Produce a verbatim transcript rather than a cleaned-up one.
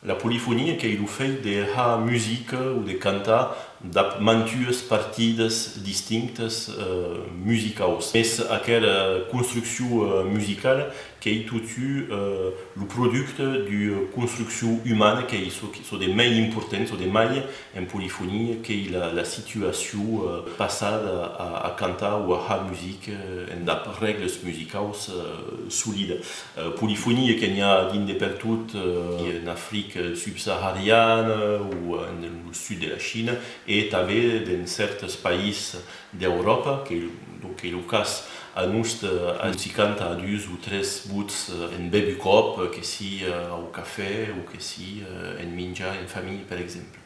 La polifonia qu'ei lo fèit de har musica o de cantar dab mantuas partidas distinctas, eh, musicaus. Mes aquera construccion, eh, musicala qu'ei totun, eh, lo producte d'ua construccion umana qu'ei çò, çò de mei important, çò de mei en polifonia, qu'ei la, la situacion, eh, passada a, a cantar o a har musica, eh, en dab règles musicaus, eh, solidas. Eh, polifonia que n'i a drin de pertot, eh, en Africa subsahariana o en lo sud de la China e tanben dens cèrtes país d'Euròpa, que, donc, qu'ei lo cas a noste, eh, on s'i canta a dus o tres vots, eh, en bèth un còp, que sii, eh, au cafè o que sii, eh, en minjar en familha, per exemple.